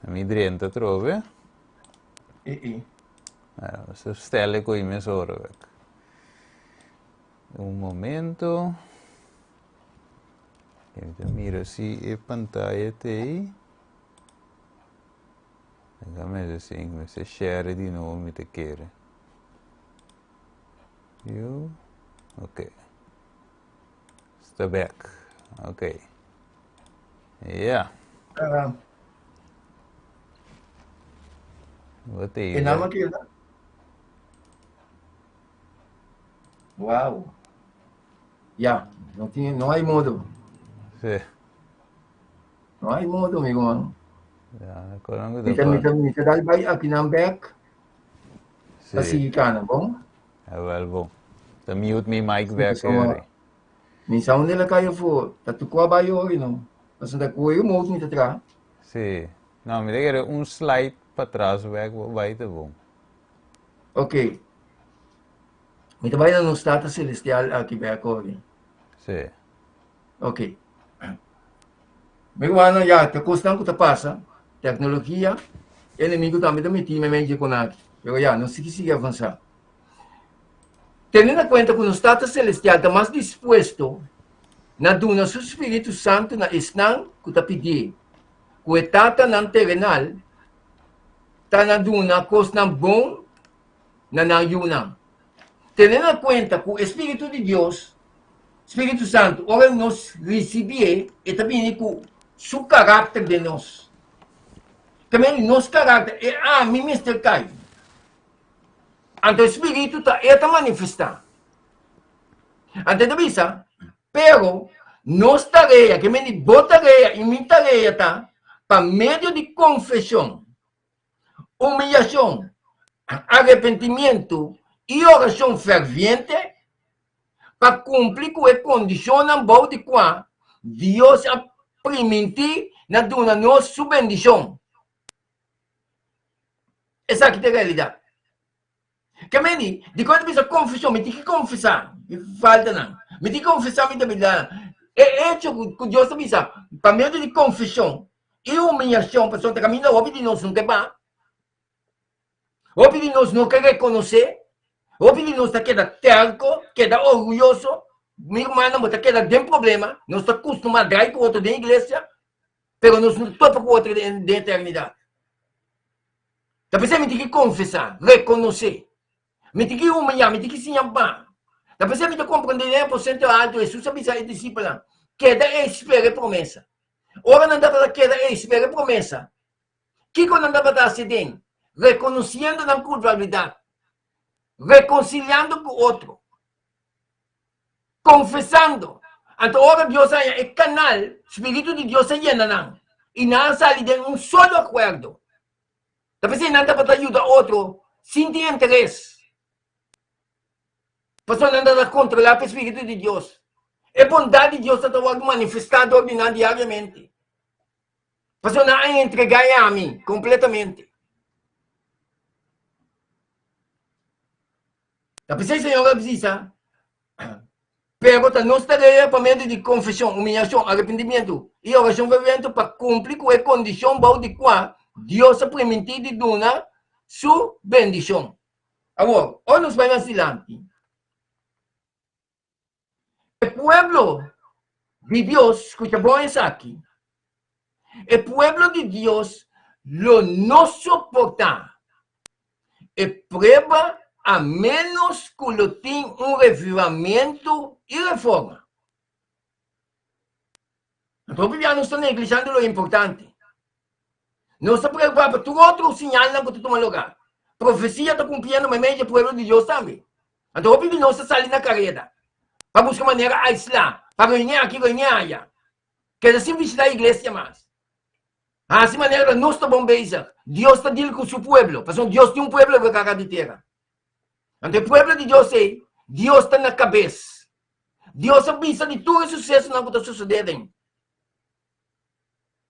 Mi drenta trobe. Eh, eh. Uh, stelle ku mes ora wek. Un momento. Even mira si e pantalla te ei. Déjame decir, me se share di nuovo mi te quiere. You, ok. Sta back. Ok. Ja. Wat E naam keda? Wow. Ya, no tin, no hay modo. Sí. No hay modo, mi man. Ja, koran Mi ta, mi ta, mi ta dal bai aki nan back. Sí. Pa sigui kana, bon? Wel bon. Ta mute mi mic bek eri. Mi sa unda el a kai afó. Ta tuko a bai ori no. Pasobra ta ku e remote mi ta traha. Sí. No, mi ta kere un slide patras bek bo bai ta bon. Ok. Mi ta bai na nos Tata Celestial aki bek ori. Sí. Ok. Mi rumannan, ya, ta kosnan ku ta pasa. Teknologia, enemigu tambe ta mití meimei dje konaki. Pero ya, nos sigui sigui avansá. Tene na kuenta ku nos Tata Selestial ta mas dispuesto na duna su spiritu santu na esnan ku ta pidié, ku e tatanan terenal ta na duna kosnan bon na nan yunan. Tene na kuenta ku e spiritu di Dios, spiritu santu, ora nos risibié, e ta bini ku su karakter den nos. Tambe nos karakter, e ami mester kai. Anto e spiritu ta e ta manifestá. Anto e ta bisa, Pero nos tarea, ke men di bo tarea i mi tarea ta pa medio di konfeshon, humiyashon, arepentimientu i orashon ferviente, pa kumpli ku e kondishonnan bou di kua Dios a primintí na duna nos su bendishon. Esaki ta e realidat. Ke meni, dikon ta bisa konfeshon? Mi tin ki konfesá mi faltanan. Mi tin ki konfesá mi debilidatnan. E echo ku Dios ta bisa pa medio di konfeshon i humiyashon, pasobra ta kaminda hopi di nos no ke ba, hopi di nos no ke rekonosé, hopi di nos ta keda tèrko, keda orguyoso. Mi rumannan, bo ta keda den problema. Nos ta kustumá drai ku otro den iglesia, pero nos no ta topa ku otro den eternidat. Ta p'esei mi tin ki konfesá, rekonosé. Mi tin ki humiyá, mi tin ki siña ba. Ta p'esei mi ta komprendé den e aposento alto Hesus a bisa e disipelnan, Keda ei spera e promesa. Ora nan tabata keda ei spera e promesa, kiko nan tabata hasi den? Rekonosiendo nan kulpabilidat, rekonsiliando ku otro, konfesando. Anto ora Dios a haña e kanal, spiritu di Dios a yena nan, i nan a sali den un solo akuerdo. Ta p'esei nan tabata yuda otro sin tin interes, pasobra nan tabata kontrolá pa e spiritu di Dios. E bondat di Dios tabata wòrdu manifestá dor di nan diariamente, pasobra nan a entregá e ami kompletamente. Ta p'esei Señor a bisa, Pero ta nos tarea pa medio di konfeshon, humiyashon, arepentimientu i orashon fervente pa kumpli ku e kondishon bou di kua Dios a primintí di duna Su bendishon. Awor, ora nos bai mas dilanti, e pueblo di Dios, skucha bon esaki, e pueblo di Dios lo no soportá e prueba a ménos ku lo tin un revivamentu i reforma. Anto hopi bia nos ta neglishando lo importante. Nos ta preokupá pa tur otro siñalnan ku ta tuma lugá. Profesia ta kumpliendo meimei di e pueblo di Dios tambe. Anto hopi di nos ta sali na kareda pa buska manera aislá, pa reuní aki, reuní aya. Keda sin bishitá iglesia mas. Hasi manera nos ta bon bezig. Dios ta deal ku su pueblo, pasobra Dios tin un pueblo riba kara di tera. Anto e pueblo di Dios ei, Dios ta na kabes. Dios a bisa di tur e susesonan ku ta sosodé aden.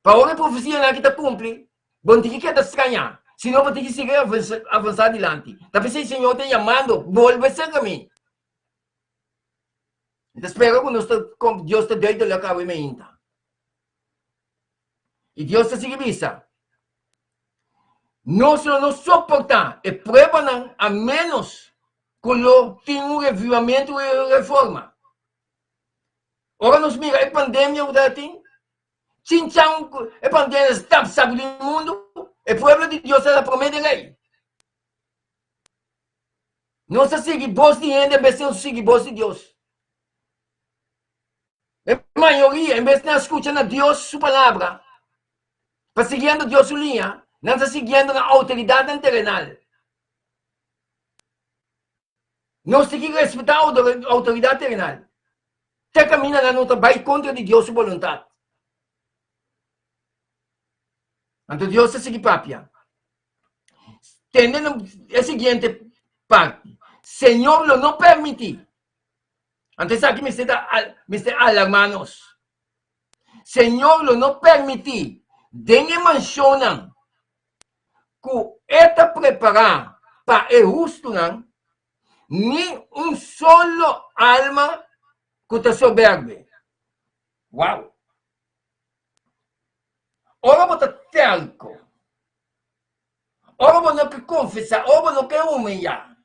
Pa ora e profesianan aki ta kumpli, bo no tin ki keda strañá, sino bo tin ki sigui avansá dilanti. Ta p'esei Señor ta yamando, Bolbe serka mi. Mi ta spera ku nos ta, Dios ta duidelijk awe mainta. I Dios ta sigui bisa, Nos lo no soportá e pruebanan a ménos ku lo tin un revivamentu i un reforma. Ora nos mira e pandemia ku ta tin, chinchan e pandemia stap sakudí mundu, e pueblo di Dios ta promé den ei. Nos ta sigui bos di hende en bes di nos sigui bos di Dios. E mayoria, en bes di nan skucha na Dios su palabra, pa siguiendo Dios su liña, nan ta siguiendo nan outoridatnan terenal. Nos tin ki respetá outoridat terenal. Te kaminda nan no ta bai kontra di Dios su boluntat. Anto Dios ta sigui papia. Tende e siguiente parti. Señor lo no permití. Anto esaki mester ta mester alarmá nos. Señor lo no permití den e manshonnan ku e ta prepará pa e hustunan ni un solo alma ku ta soberbe. Wow! Ora bo ta terko, ora bo no ke konfesá, ora bo no ke humiyá,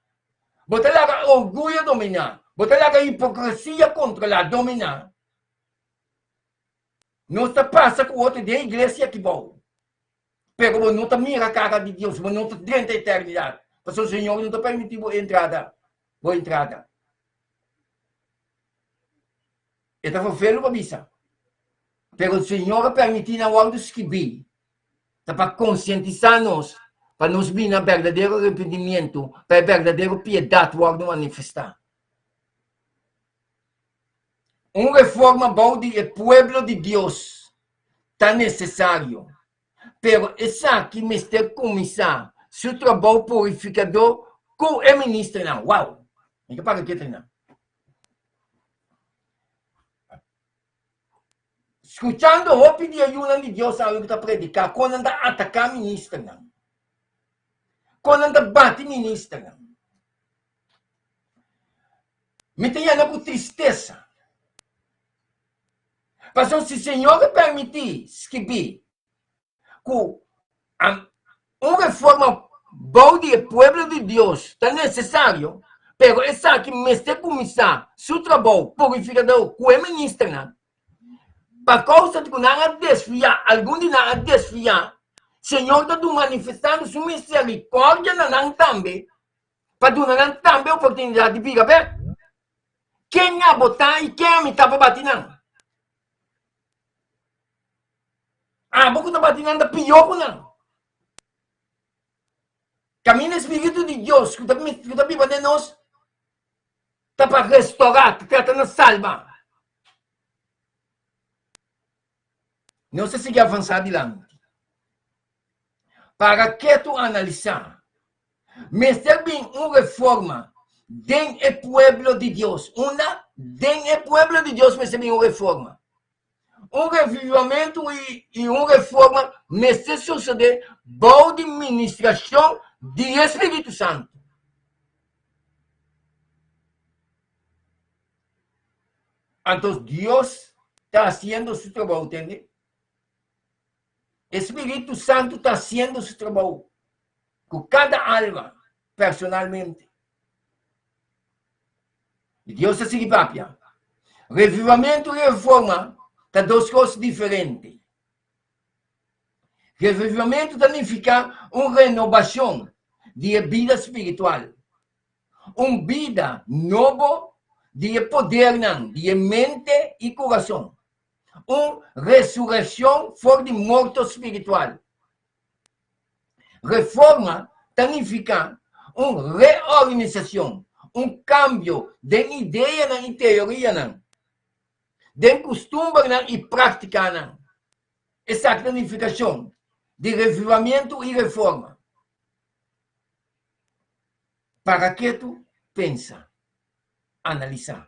bo ta laga orguyo dominá, bo ta laga hipokresia kontrolá, dominá. Nos ta pasa ku otro den iglesia aki bou, pero bo no ta mira kara di Dios, bo no ta drenta eternidat, pasobra Señor no ta permití bo entrada, bo entrada. E ta vervelu pa bisa, pero Señor a permití nan wòrdu skibí ta pa konsientisá nos pa nos bini na berdadero arepentimiento, pa e berdadero piedat wòrdu manifestá. Un reforma bou di e pueblo di Dios ta nesesario, pero esaki mester kuminsá su trabou purifikadó ku e ministernan. Wow! Mi ta para ketu einan. Skuchando hopi di e yunan di Dios awe ku ta prediká kon nan ta ataká ministernan, kon nan ta bati ministernan. Mi ta yena ku tristesa. Pasobra si Señor a permití skibí ku un reforma bou di e pueblo di Dios ta nesesario, pero esaki mester kuminsá su trabou purifikador ku e ministernan. Pa kousa di ku nan a desviá, algun di nan a desviá, Señor ta manifestando su miserikòrdia na nan tambe, pa duna nan tambe oportunidat di bira bèk. Ken abo ta i ken ami ta pa bati nan? Abo ku ta bati nan ta pió ku nan. Kaminda e Spiritu di Dios ku ta ku ta biba den nos ta pa restorá, ta trata na salba. Nos ta sigui avansá dilanti. Para ketu analisá, mester bin un reforma den e pueblo di Dios. Unda? Den e pueblo di Dios mester bin un reforma. Un revivamentu i un reforma mester sosodé bou di ministrashon di e Spiritu Santu. Anto Dios ta hasiendo su trabou, tende? E Spiritu Santu ta hasiendo su trabou ku kada alma personalmente. I Dios ta sigui papia. Revivamentu i reforma ta dos kos diferente. Revivamentu ta nifiká un renobashon di e bida spiritual, un bida nobo di e podernan di e mente i kurason, un resurekshon for di morto spiritual. Reforma ta nifiká un reorganisashon, un kambio den ideanan i teorianan, den kustumbernan i práktikanan. Esaki ta nifikashon di revivamentu i reforma. Para ketu, pensa, analisá.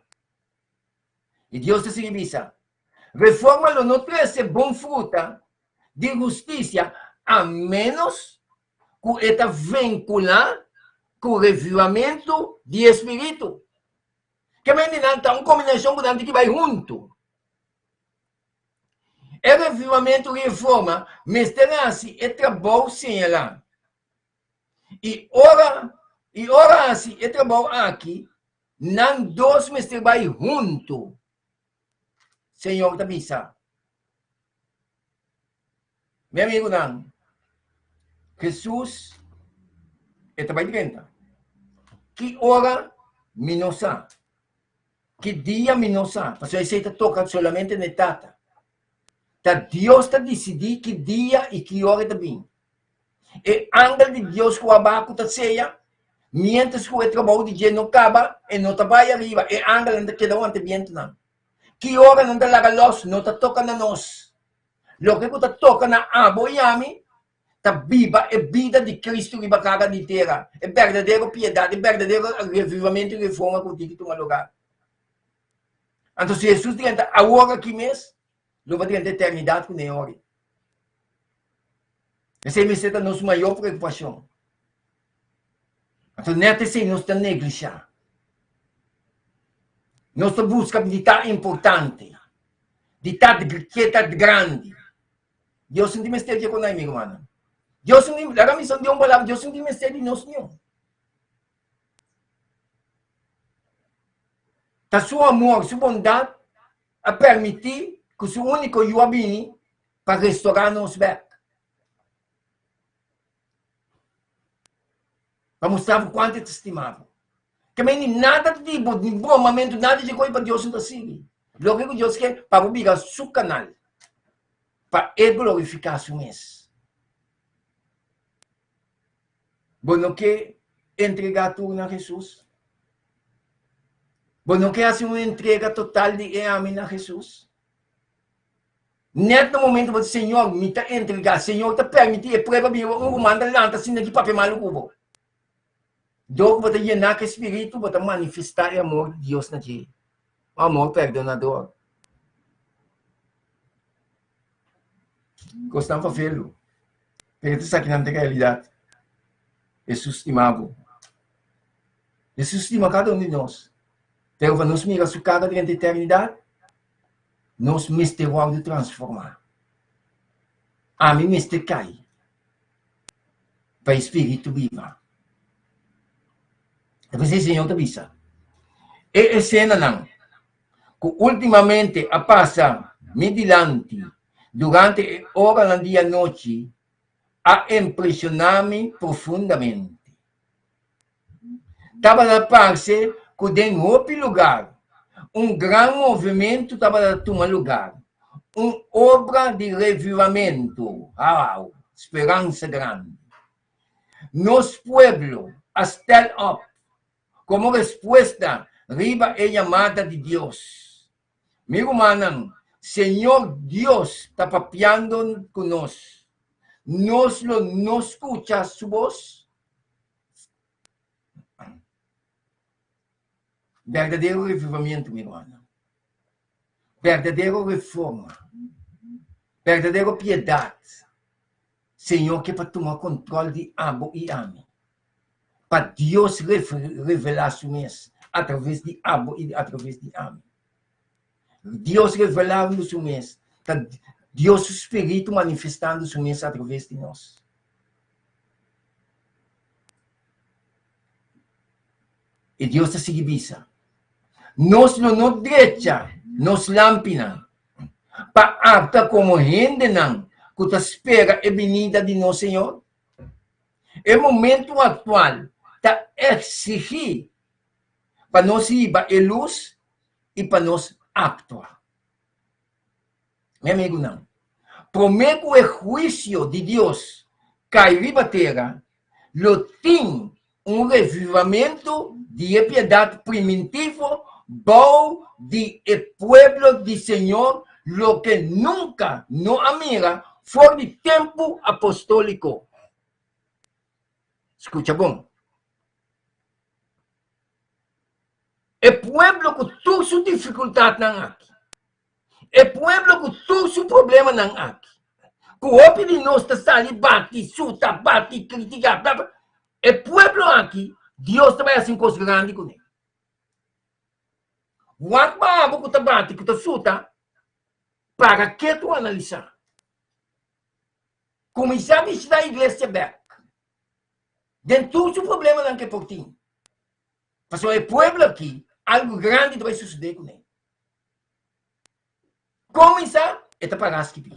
I Dios ta sigui bisa, Reforma lo no trese bon fruta di hustisia a ménos ku e ta vinkulá ku revivamentu di e spiritu. Ke men di nan ta un kombinashon ku nan tin ki bai huntu. E revivamentu i reforma mester hasi e trabou señalá. I ora i ora hasi e trabou aki, nan dos mester bai huntu. Señor ta bisa. Mi amigunan, Hesus e ta bai drenta. Ki ora mi no sa. Ki dia mi no sa, pasobra esei ta toka solamente na e Tata. Ta Dios ta disidí ki dia i ki ora e ta bin. E angel di Dios ku aba ku ta seya, miéntras ku e trabou di dje no kaba, e no ta bai ariba, e angelnan ta keda wanta e bientunan. Ki ora nan ta laga lòs no ta toka na nos. Loke ku ta toka na abo i ami. ta biba e bida di Cristo riba cara di tera, e berdadero piedad, e berdadero revivamento y reforma cu tin ki tuma lugar. Anto si Jesus drenta awor aki mes, lo bo drenta eternidad cu ne ori. Esey mester ta nos mayor preocupacion. Anto net esey nos ta neglisha. Nos ta busca di ta importante, di ta ke ta grandi. Dios no tin mester di e konai, mi rumannan. Dios no tin, laga mi sa di un palabra, Dios no tin mester di nos niun. Ta su amor, su bondat a permití ku su úniko yu a bini pa restorá nos bèk. Pa mustra bo kuantu e ta stima bo. Ke mei ni nada di bo, ni bromamentu, nada di koi pa Dios no ta sigui. Loke ku Dios ke, pa bo bira su kanal, pa e glorifiká su mes. Bo no ke entregá tur na Hesus? Bo no ke hasi un entrega total di e ami na Hesus? Net na momento bo di, Señor, mi ta entregá, Señor ta permití e prueba bini, un ruman ta lanta asina ki papia malu ku bo. Dor ku bo ta yená ku e Spiritu, bo ta manifestá e amor di Dios na dje, un amor perdonador. Kosnan fafelu, pero ta esaki nan ta realidat. Hesus stima bo. Hesus stima kada un di nos. Pero pa nos mira su kara durante eternidat, Nos mester wòrdu transformá. Ami mester kai pa e Spiritu biba. Ta p'esei Señor ta bisa, E esenanan ku últimamente a pasa mi dilanti durante e oranan di anochi a impreshoná mi profundamente. Tabata parse ku den hopi lugar un gran movementu tabata tuma lugar, un obra di revivamentu. Wow! Speransa grandi! Nos pueblo a stel op komo respuesta riba e yamada di Dios. Mi rumannan, Señor Dios ta papiando ku nos. Nos lo no skucha su bos? Berdadero revivamiento, mi rumannan. Berdadero reforma. Berdadero piedad. Señor ke pa tuma control di abo i ami. Pa Dios revelá su mes a traves di abo i a traves di ami. Dios revelando su mes, ta Dios su spiritu manifestando su mes a traves di nos. I Dios ta sigui bisa, Nos lo no drecha nos lampinan pa aktua komo hendenan ku ta spera e binida di nos Señor? E momentu aktual ta eksigí pa nos hiba e lus i pa nos aktua. Mi amigunan, promé ku e huisio di Dios kai riba tera, lo tin un revivamentu di e piedat primitivo bou di e pueblo di Señor, loke nunka no a mira for di tempu apostóliko. Skucha bon. E pueblo ku tur su difikultatnan aki, e pueblo ku tur su problemanan aki, ku hopi di nos ta sali bati, suta, bati, kritiká, bla bla, e pueblo aki Dios ta bai hasi un kos grandi kuné. Wak pa abo ku ta bati, ku ta suta, para ketu analisá. Kuminsá bishitá iglesia bèk. Den tur su problemanan ku e por tin. Pasobra e pueblo aki, algu grandi ta bai susedé kuné. Kuminsá, e ta pará skibí.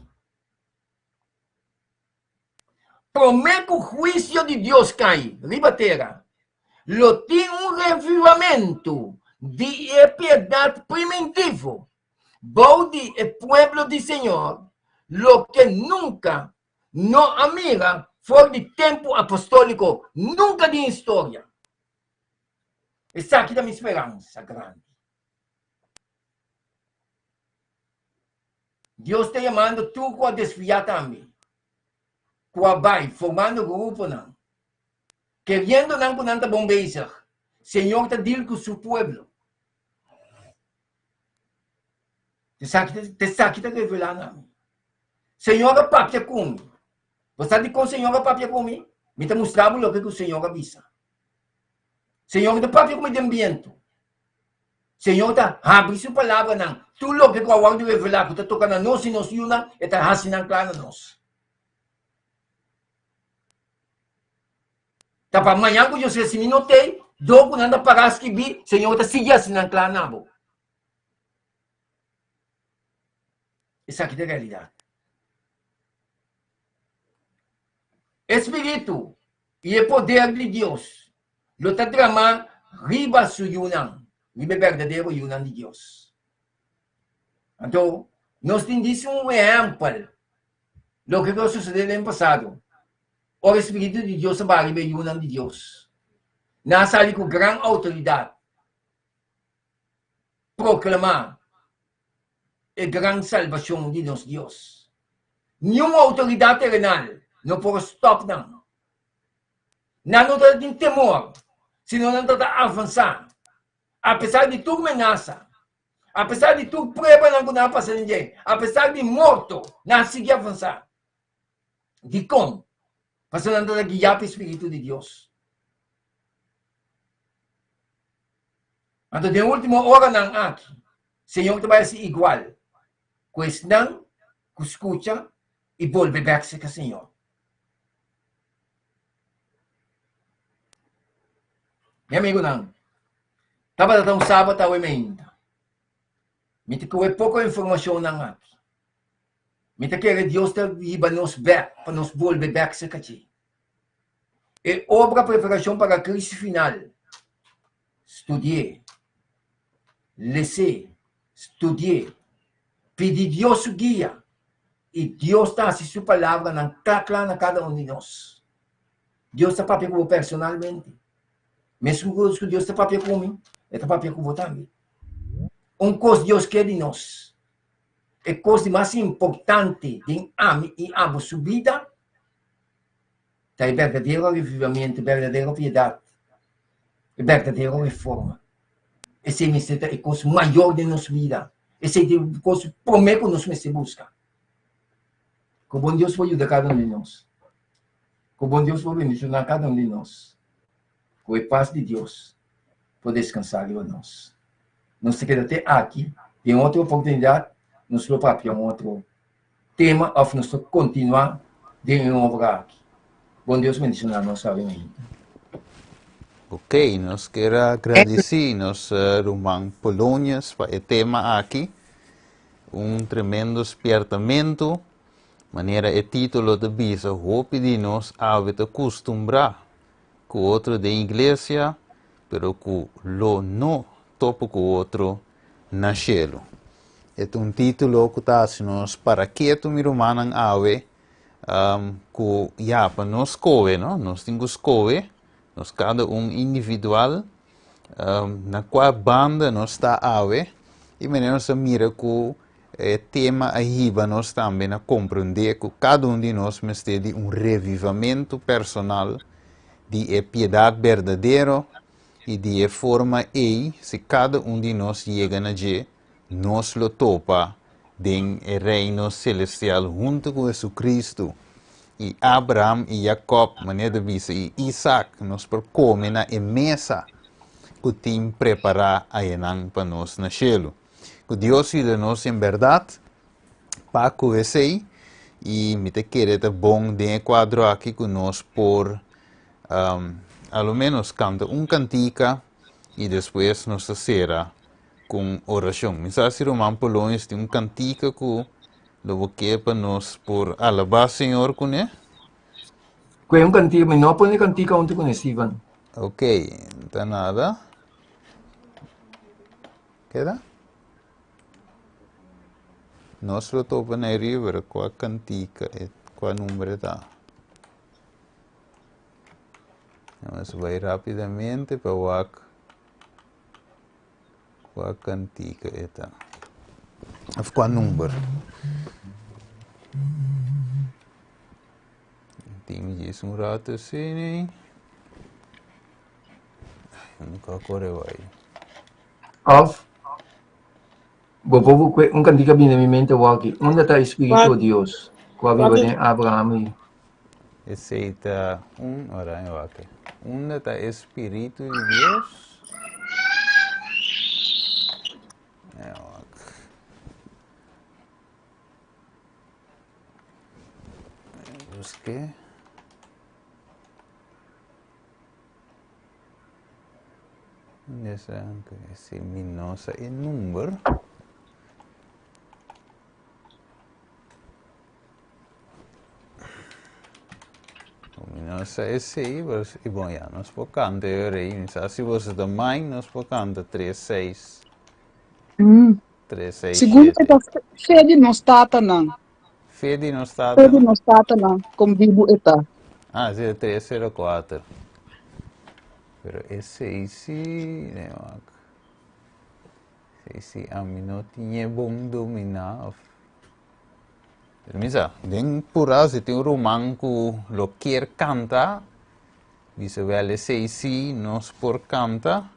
Promé ku huisio di Dios kai riba tera, lo tin un revivamentu di e piedat primitivo bou di e pueblo di Señor, loke nunka no a mira for di tempu apostóliko, nunka den historia. Esaki ta mi speransa grandi. Dios ta yamando tur ku a desviá tambe. ku a bai formando gruponan, keriendo nan ku nan ta bon bezig. Señor ta deal ku su pueblo. Esaki ta revelá na mi. Señor a papia ku mi. Bo sa dikon Señor a papia ku mi? Mi ta mustra bo loke ku Señor a bisa. Señor ta papia ku mi den bientu. Señor ta habri su palabranan. Tur loke ku a wòrdu revelá ku ta toka na nos i nos yunan, e ta hasi nan kla na nos. Ta pa mañan ku José, si mi no t'ei, dor ku nan ta pará skibí, Señor ta sigui hasi nan kla na bo. Esaki ta e realidat. E spiritu i e poder di Dios lo ta dramá riba su yunan, riba e berdadero yunan di Dios. Anto, nos tin dis un ehèmpel loke ku a sosodé den pasado, ora e spiritu di Dios a baha riba e yunan di Dios. Nan a sali ku gran outoridat proklamá e gran salbashon di nos Dios. Niun outoridat terenal no por stòp nan. Nan no ta tin temor, sino nan ta ta avansá, apesar di tur menasa, apesar di tur pruebanan ku nan a pasa den dje, apesar di morto, nan a sigui avansá. Dikon? Pasobra nan ta ta guiá pa e spiritu di Dios. Anto den último oranan aki, Señor ta bai hasi igual ku esnan ku skucha i bolbe bèk serka Señor. Mi amigunan, tabata ta un sabat awe meinta. Mi ta kohe poko informashonnan aki. Mi ta kere Dios ta hiba nos bèk pa nos bolbe bèk serka dje. E obra Preparacion para Crisis Final, studi'é, les'é, studi'é, pidi Dios su guia i Dios ta hasi su palabranan kla kla na kada un di nos. Dios ta papia ku bo personalmente. Mesun kos ku Dios ta papia ku mi, e ta papia ku bo tambe. Un kos Dios ke di nos, e kos di mas importante den ami i abo su bida, Ta e berdadero avivamiento, e berdadero piedad, e berdadero reforma. Esei mester ta e kos mayor den nos bida. Esei ta e kos promé ku nos mester buska. Ku bon Dios por yuda kada un di nos. Ku bon Dios por bendishoná kada un di nos. Ku e pas di Dios por deskansá riba nos. Nos ta keda te aki. Den otro oportunidat nos lo papia un otro tema of nos ta continua den e obra aki. Bon Dios bendiciona nos awe mainta. Ok, nos kier a gradici nos ruman Polonius pa e tema aki. Un tremendo spiertamento. Manera e titulo ta bisa, hopi di nos awe ta custumbra cu otro den iglesia, pero cu lo no topa cu otro na shelu. E ta un título ku ta hasi nos para ketu, mi rumannan, awe, ku ya, pa nos skohe, no? Nos tin ku skohe, nos kada un individual, na kua banda nos ta awe, i manera nos a mira ku e tema a hiba nos tambe na komprendé ku kada un di nos mester di un revivamentu personal di e piedat berdadero, I di e forma ei, si kada un di nos yega na dje, nos lo topa den e Reino selestial huntu ku Hesukristu. I Abraham i Jakòb, manera ta bisa, i Isak, nos por kome na e mesa ku tin prepará ayanan pa nos na shelu. Ku Dios yuda nos en bèrdat pa ku esei, i mi ta kere ta bon den e kuadro aki ku nos por A lo menos kanta un kantika i despues nos ta sera ku un orashon. Mi sa si ruman Polonius tin un kantika ku lo bo ke pa nos por alabá Señor kuné. Ku e un kantika, mi no a pone kantika huntu kuné, Steven. Ok, ta nada. Keda? Nos lo topa na e river, kua kantika, kua number e ta? Nos bai rapidamente pa wak kua kantika e ta. Of kua number. Permitimi djis un rato asina. Nunca kore bai. Of, bo por busca un cantica bini na mi mente awor aki. Unda ta e Spiritu di Dios cu a biba den Abraham y. Esey ta un ora mi wak. Unda ta e Spiritu di Dios? Mi wak. Busque. Si mi no sa e number. Mi no sa esei, pero i bon ya, nos por kanta e ora ei. Mi sa si boso ta mind, nos por kanta 3, 6. 3, 6, Segun 7. e ta fe di nos tatanan. Fe di nos Fe di tatanan. nos tatanan, kon bibu e ta. Ah, si, 304. Pero esei si, nee, wak. Esei si ami no tin e bon dominá of. Pero mi sa, den pura si tin un ruman ku lo kier kanta, bisa wel esei si nos por kanta.